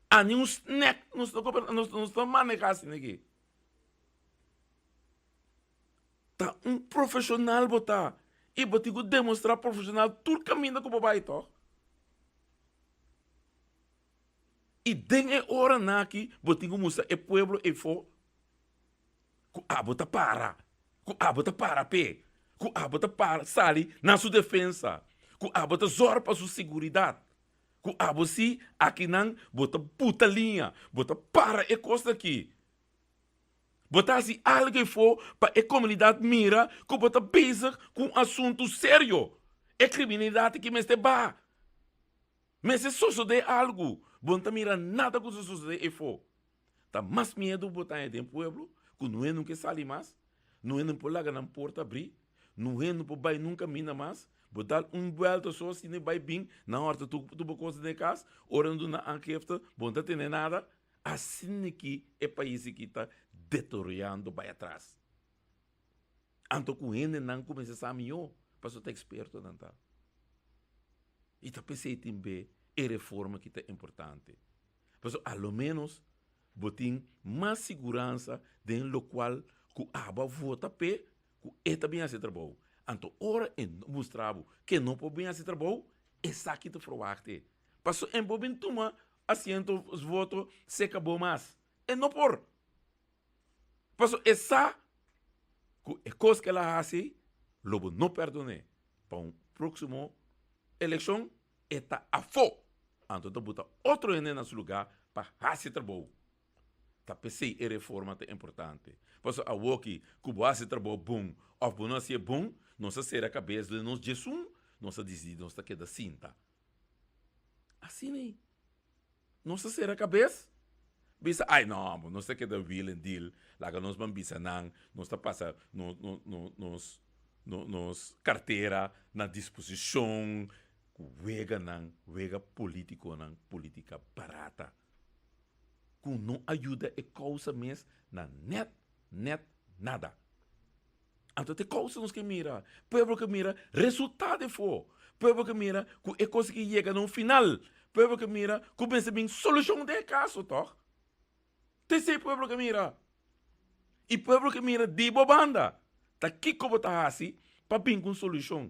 Ani un snack nos ta goberná, nos nos ta manehá asina aki? Ta un profeshonal bo ta i bo tin ku demostrá profeshonal tur kaminda ku bo bai tòg? I den e oranan aki bo tin ku mustra e pueblo efo ku abo ta para, ku abo ta para p'e, ku abo ta para sali na su defensa, ku abo ta zòrg pa su seguridat. Ku abo si akinan bo ta buta liña, bo ta para e kos aki. Bo ta hasi algu efo pa e komunidat mira ku bo ta bezig ku un asuntu serio. E kriminalidat aki mester baha. Mester sosodé algu. Bo no ta mira nada ku ta sosodé efo. Ta mas miedu bo ta haña den pueblo ku no hende no ke sali mas, no hende no por laga nan porta abrí, no hende no por bai nun kaminda mas. Bo dal un buelta so asina i bai bin, nan hòrta tur tur bo kos den e kas, ora nan duna aangifte bo no ta tene nada. Asina ki e pais aki ta deteriorando bai atras. Anto ku hendenan kuminsá sa mihó, pasobra ta ekspertonan ta. I ta p'esei tin be e reforma ki ta importante. Pasobra a lo ménos bo tin mas siguransa den lokual ku abo a vota p'e ku e ta bin hasi trabou. Anto ora e mustra bo ku e no por bin hasi trabou, esaki ta ferwagt e. Pasobra e no por bin tuma asiento voto seka bo mas. E no por. Pasobra e sa ku e kos ku el a hasi lo bo no pèrdon'é. Pa un próksimo elekshon e ta afó. Anto ta buta otro hende na su lugá pa hasi trabou. Ta p'esei e reforma ta importante. Pasobra awoki ku bo hasi trabou bon òf bo no hasié bon, nos a sera kabes den nos djesun, nos a disidí nos ta keda sinta. Asina ei. Nos a sera kabes, bisa, ai no, bo nos ta keda wheel and deal, laga nos ban bisa nan, nos ta pasa nos nos kartera na disposishon ku weganan, wega politikonan, politika barata, ku no a yuda e kousa mes na nèt, nèt nada. Anto te kousa nos ke mira. Pueblo ke mira resultado efo. Pueblo ke mira ku e kos aki yega na un final. Pueblo ke mira ku mester bin solushon den e kaso tòg. Ta esei pueblo ke mira. I pueblo ke mira di bo banda ta kiko bo ta hasi pa bin ku un solushon.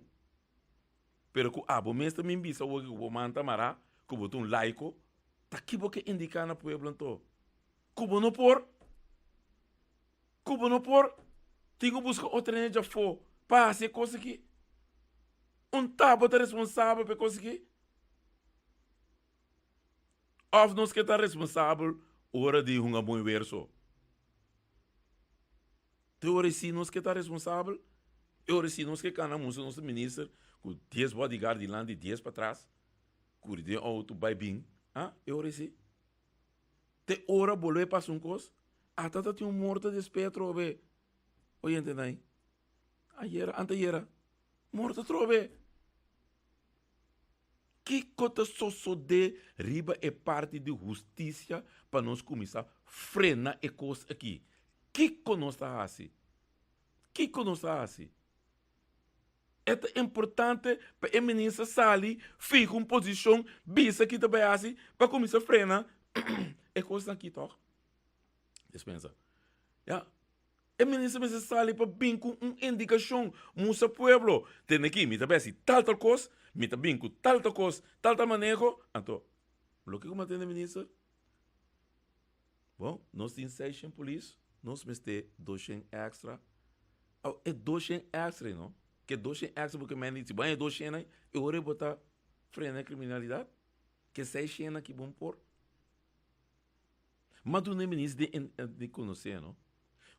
Pero ku abo mes ta bin bisa awor ku bo man ta mará, ku bo ta un laiko, ta ki bo ke indiká na pueblo anto? Ku bo no por. Ku bo no por tin ku buska otro hende djafó pa hasi e kos aki? Un ta bo ta responsabel pa e kos aki? Òf nos ke ta responsabel ora di hunga bon wer so? Te ora si nos ke ta responsabel? E ora si nos ke kana mustra nos minister ku dies bodyguard dilanti dies patras, kuri den outo bai bin, ah, e ora si? Te ora bolbe pasa un kos, ata ta tin un morto despe atrobe. Oyente nai, ayera, antayera, morto atrobe. Kiko ta sosode riba e parti di hustisia pa nos kuminsá frena e kos aki? Kiko nos ta hasi? Kiko nos ta hasi? E ta importante pa e minister sali fiha un posishon, bisa ki ta bai hasi pa kuminsá frena e kosnan aki tòg. Despensa. Ya. E minister mester sali pa bin ku un indikashon, mustra pueblo, tende aki mi ta bai hasi tal tal kos, mi ta bin ku tal tal kos, tal tal maneho. Anto, loke ku mi a tende minister? Bon, nos tin seishen polis, nos mester doshen extra. Aw, e doshen extra ei no, ke doshen extra bo ke mende si bo haña e doshen ei, e ora ei bo ta frena e kriminalidat. Ke seishen aki bon por. Ma duna e minister di di konosé no,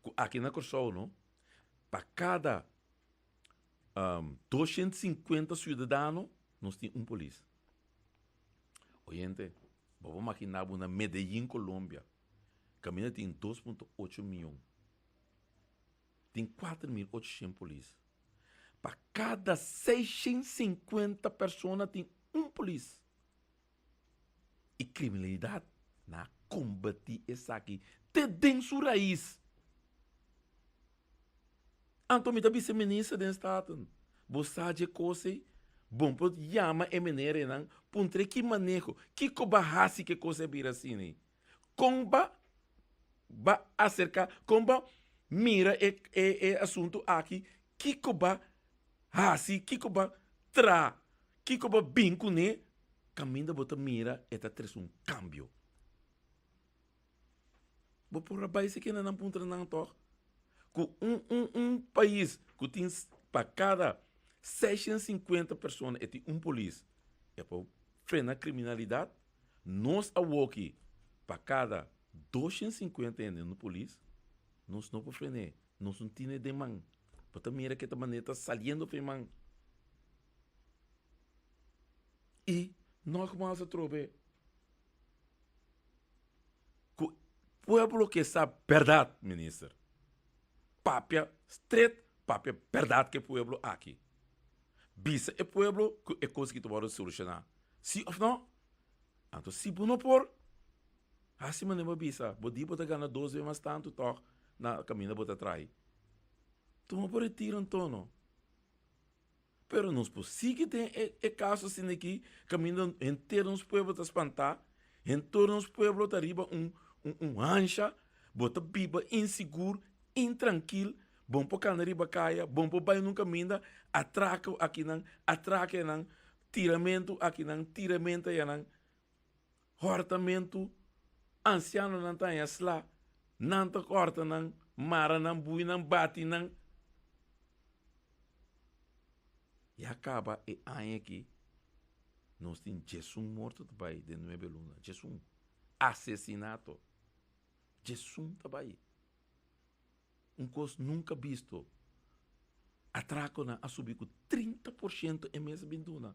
ku aki na Kòrsou no, pa kada 250 siudadano nos tin un polis. Oyente, bo por makiná bo na Medellín, Colombia, kaminda tin 2.8 mion, tin 4.800 polis. Pa kada 650 persona tin un polis. E kriminalidat na kombatí esaki te den su rais. Anto mi ta bisa e minister den Staten, bo sa dje kos ei? Bon por yama e menerenan puntra ki maneho, kiko ba hasi ku e kos ei a bira asina ei? Kon ba ba aserká, kon ba mira e e asuntu aki, kiko ba hasi, kiko ba traha, kiko ba bin kuné Kaminda bo ta mira e ta trese un kambio. Bo por a bai sikiera nan puntra nan tòg ku un un un pais ku tin pa kada 650 persona e tin un polis e por. frena kriminalidat, nos awoki pa kada 250 hende no polis, nos no por fren'é, nos no tine den man. Bo ta mira ke ta manera ta saliendo for e man. I nogmaals atrobe ku pueblo ke sa bèrdat, minister. Papia stret, papia bèrdat ku e pueblo aki. Bisa e pueblo ku e kos aki ta wòrdu solushoná. Si òf no? Anto si bo no por, hasi manera bo a bisa, bo di bo ta gana dos be mas tantu tòg na kaminda bo ta trai. Tuma bo retiro anto no. Pero nos por sigui den e e kaso asina aki kaminda henter nos pueblo ta spantá, henter nos pueblo ta riba un un un hansha, bo ta biba insigur, intrankil, bo no por kana riba kaya, bo no por bai nun kaminda, atrako akinan, atrake nan, tiramentu akinan, tiramentu ayanan. Hòrtamentu, Ansianonan ta haña sla, nan ta kòrta nan, mara nan, bui nan, bati nan. Ya kaba e aña aki, nos tin djesun morto ta bai den nuebe luna, djesun. Asesinato, djesun ta bai. Un kos nunka bisto. Atrakonan a subi ku 30% e mes a bin duna.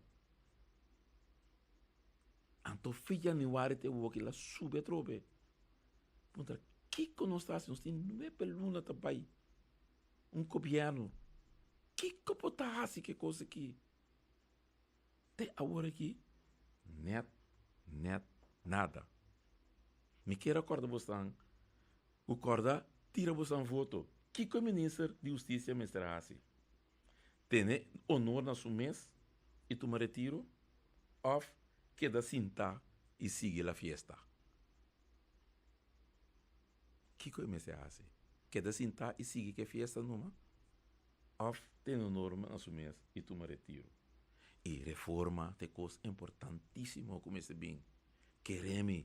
Anto fi januari te awoki el a subi atrobe. Puntra kiko nos ta hasi? Nos tin nuebe luna ta bai un gobièrnu. Kiko por ta hasi ku e kos aki? Te awor aki nèt nèt nada. Mi kier a kòrda bosnan ku kòrda tira bosnan voto. Kiko e minister di hustisia mester a hasi? Tene honor na su mes i tuma retiro òf keda sintá i sigui la fiesta? Kiko e mester hasi? Keda sintá i sigui ku e fiesta numa òf tene honor na su mes i tuma retiro? E reforma ta e kos importantísimo ku mester bin. Kere mi,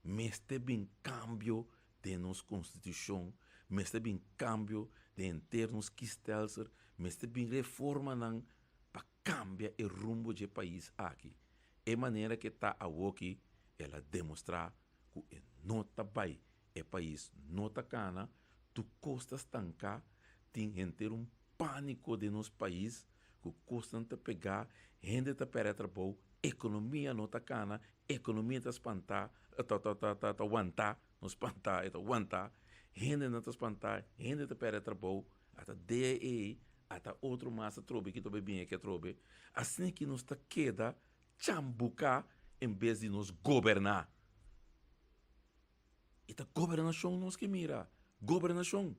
mester bin kambio den nos konstitushon, mester bin kambio den henter nos kiesstelsel, mester bin reformanan pa kambia e rumbo dje pais aki. E manera ku e ta awoki, el a demostrá ku e no ta bai, e pais no ta kana, tur kos ta stanká, tin henter un pániko den nos pais ku kosnan ta pegá, hende ta pèrdè trabou, ekonomia no ta kana, ekonomia ta spantá, ta ta ta ta ta wantá, no spantá, e ta wantá, hendenan ta spantá, hende ta pèrdè trabou, ata DEA, ata otro mas atrobe ki ta bai bini aki atrobe, asina ki nos ta keda chambuká en bes di nos goberná. E ta gobernashon nos ke mira, gobernashon.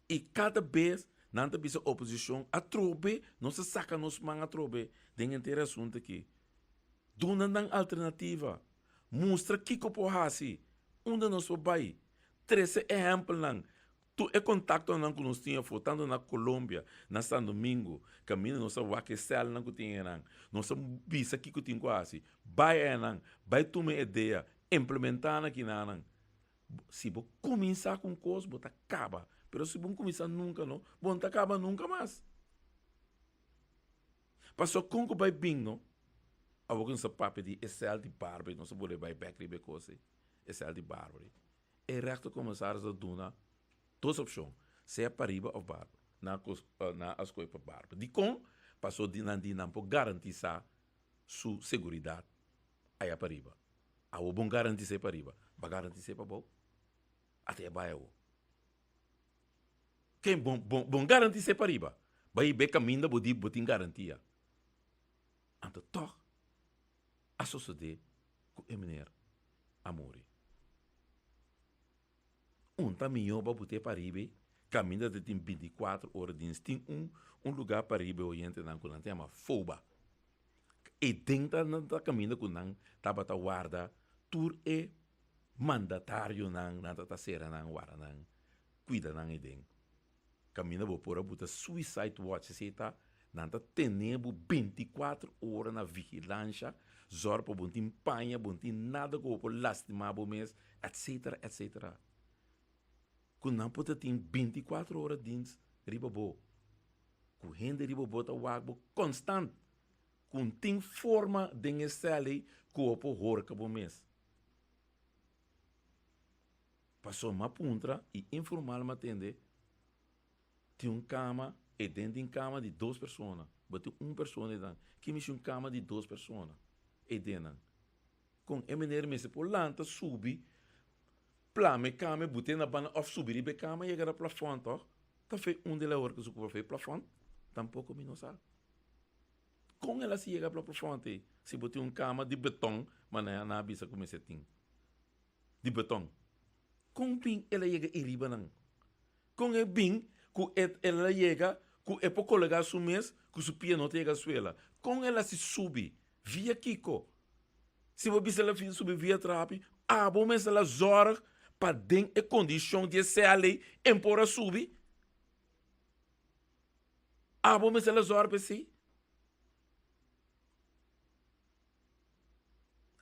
I kada bes nan ta bisa oposishon atrobe nos ta saka nos man atrobe den henter e asuntu aki. Duna nan alternativa, mustra kiko por hasi, unda nos por bai, trese ehèmpelnan Tur e kontaktonan ku nos tin afó, tantu na Colombia, na San Domingo, kaminda nos a wak e sèlnan ku tin einan, nos a bisa kiko tin ku hasi. Bai einan, bai tuma e idea, implementá nan kinanan. Si bo kuminsá ku un kos, bo ta kaba. Pero si bo no kuminsá nunka no, bo no ta kaba nunka mas. Pasobra kon ku bai bin no, awor ku nos a papia di e sèl di Barbary, nos a bolbe bai bèk riba e kos ei, e sèl di Barbary. E rechtercommissaris a duna dos opcion, sea pariba of barba. Nan nan a scoge pa barba. Dicon? Paso di nan di nan por garantisa su seguridad aya pariba. Awo bon garantise pariba, ba garantise pabou? Ata e bai awo. Ken bon bon bon garantise pariba? Bai be caminda bo di bo tin garantia. Anto toch a sosode ku e meneer a muri. Un ta mihó pa but'é pariba ei, kaminda ta tin bintikuater ora dins. Tin un un lugá pariba e oyentenan ku nan ta yama Foba. Ei den ta nan ta kaminda ku nan tabata warda tur e mandatarionan, nan ta sera nan, warda nan, kuida nan ei den. Kaminda bo por a buta suicide watch esei ta nan ta tene bo bintikuater ora na vigilansha zòrg pa bo no tin paña bo no tin nada ku bo por lastima bo mes etcetera etcetera ku nan por ta tin bintikuater ora dins riba bo ku hende riba bo ta wak bo konstant. Ku un tin forma den e sèl ei ku bo por horka bo mes. Pasobra mi a puntra i informal mi a tende tin un kama e den tin kama di dos persona. Bo tin un persona einan. Ki mishi un kama di dos persona eidennan? Kon e meneer mester por lanta subi plama e kama e bute na banda of subi riba e kama yega na plafond toch? Ta fe un di la ora ku su por fe plafond? Tampoko mi no sa. Kon el a si yega plafond ei si bo tin un kama di beton manera nan a bisa ku mester tin di beton? Kon bin el a yega ei riba nan? Kon e bin ku e el a yega ku e por kolega su mes ku su pia no ta yega suela? Kon el a si subi? Via kiko? Si bo bisa el a subi via trapi, abo mester la zorg pa den e kondishon di e sèl ei en por a subi? Abo mester la zorg pa esei?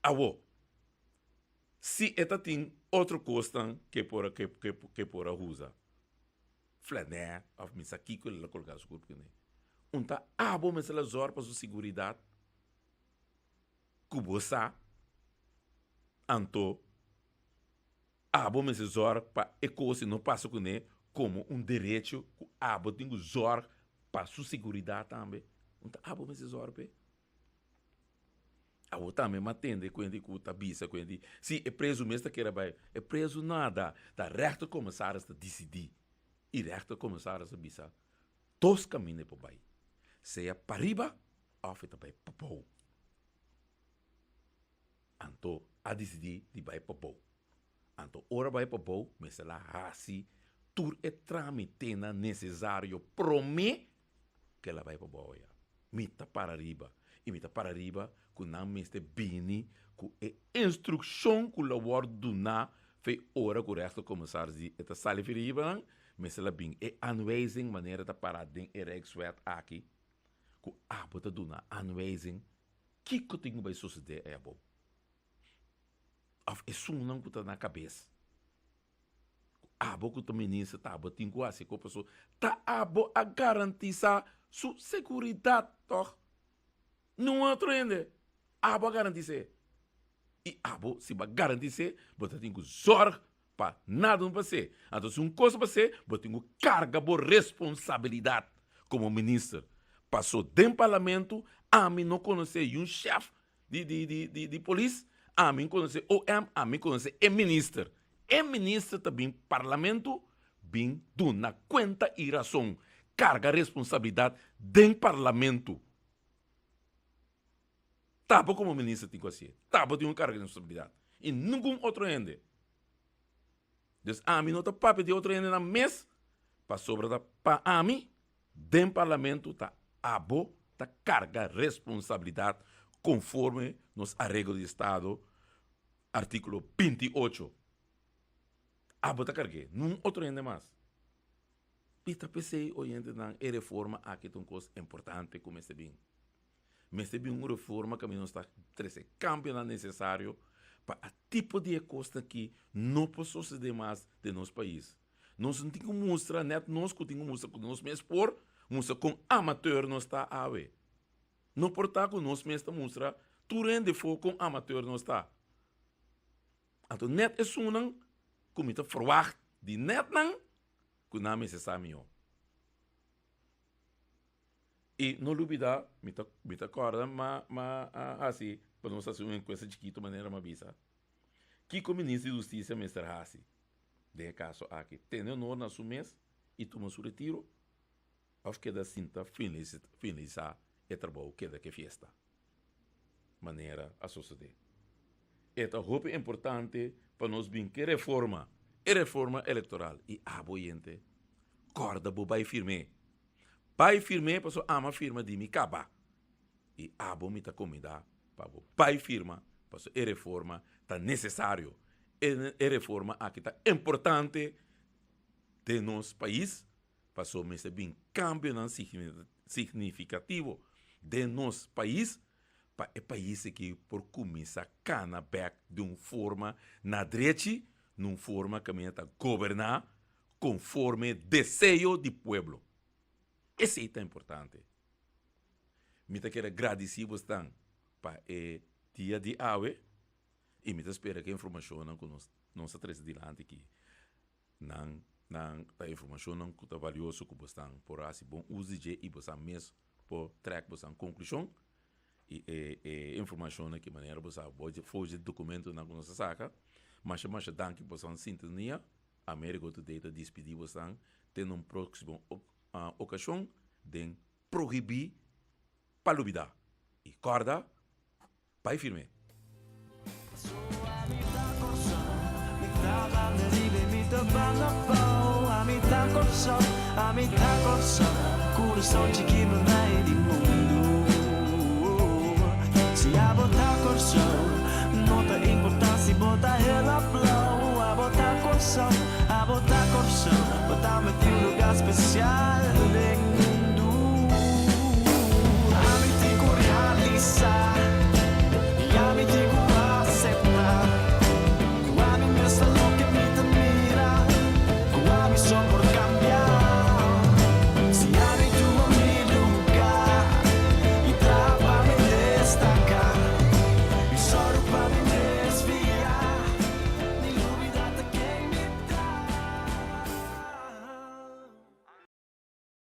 Awo, si e ta tin otro kosnan ke por a ke por a usa, flanè òf mi sa kiko el a kolgá su kurp kuné, un ta abo mester la zòrg pa su siguridat ku bo sa, anto abo mester zòrg pa e kos no pasa kuné komo un derecho ku abo tin ku zòrg pa su siguridat tambe, un ta abo mester zòrg p'e. Awor tambe m'a tende ku hende ku ta bisa ku hende, si e prezu mes ta kere bai, e prezu nada, ta rechtercommissaris ta disidí i rechtercommissaris a bisa dos kaminda e por bai, sea pariba òf e ta bai pabou. Anto a disidí di bai pabou. Anto ora bai pabou mester la hasi tur e tramitenan nesesario promé ku el a bai pabou ya. Mi ta para riba i mi ta para riba ku nan mester bini ku e instrukshon ku lo wòrdu duná fe ora ku rèsto komisaris di e ta sali fi riba nan, mester la bin e aanwijzing manera ta pará den e Rijkswet aki ku abo ta duna aanwijzing kiko tin ku bai sosodé ei abou òf esunnan ku ta na kabes. Abo ku ta minister ta abo tin ku hasi ko paso ta abo a garantisa su seguridat tòg? Niun otro hende. Abo a garantis'é. I abo si bo a garantis'é bo ta tin ku zòrg pa nada no pas'é. Anto si un kos a pas'é bo tin ku karga bo responsabilidat komo minister. Paso den parlamento ami no konosé yun shèf di di di di di polis, ami konosé OM, ami konosé e minister. E minister ta bin parlamento bin duna kuenta i rason, karga responsabilidat den parlamento. Ta bo komo minister tin ku hasié, ta bo tin ku karga responsabilidat i ningun otro hende. Dus ami no ta papia di otro hendenan mes pasobra ta pa ami Den Parlamento ta abo ta carga responsabilidad conforme nos Areglo di Estado articulo 28. Abo ta cargu'e, nun otro hende mas. I ta p'esey oyentenan e reforma aki ta un cos importante cu mester bin. Mester bin un reforma caminda nos ta trece cambionan necesario pa a tipo di e cosnan aki no por sosode mas den nos pais. Nos no tin ku mustra, nèt nos ku tin ku mustra ku nos mes por mustra kon amateur nos ta awe. No por ta ku nos mes ta mustra tur hende afó kon amateur nos ta. Anto nèt esunnan ku mi ta ferwagt di nèt nan ku nan mester sa mihó. I no lubidá, mi ta mi ta kòrda m'a m'a a hasi pa nos hasi un enkuesta chikitu manera m'a bisa, kiko Minister di Hustisia mester hasi? Den e kaso aki, tene honor na su mes i tuma su retiro òf keda sinta finalisá e trabou keda ku e fiesta, manera a sosodé. E ta hopi importante pa nos bin ku e reforma, e reforma elektoral i abo oyente kòrda bo bai firm'é. Bai firm'é pasobra ama firma di mi kaba i abo mi ta komindá pa bo bai firma pasobra e reforma ta nesesario. E reforma aki ta importante den nos pais pasobra mester bin kambionan signifikativo den nos pais pa e pais aki por kuminsá kana bèk di un forma na drechi, na un forma kaminda ta goberná konforme deseo di pueblo. Esei ta importante. Mi ta kere gradisí bosnan pa e dia di awe i mi ta spera ku e informashonnan ku nos nos a trese dilanti aki nan nan ta informashonnan ku ta valioso ku bosnan por hasi bon uso di dje i bosnan mes por trèk bosnan konklushon i e e informashonnan ki manera bo sa bo for di e dokumentonan ku nos a saka. Masha masha danki pa boso sintonia. Amerigo Today ta dispidí bosnan te na un próksimo okashon den Prohibí pa lubidá i kòrda bai firm'é.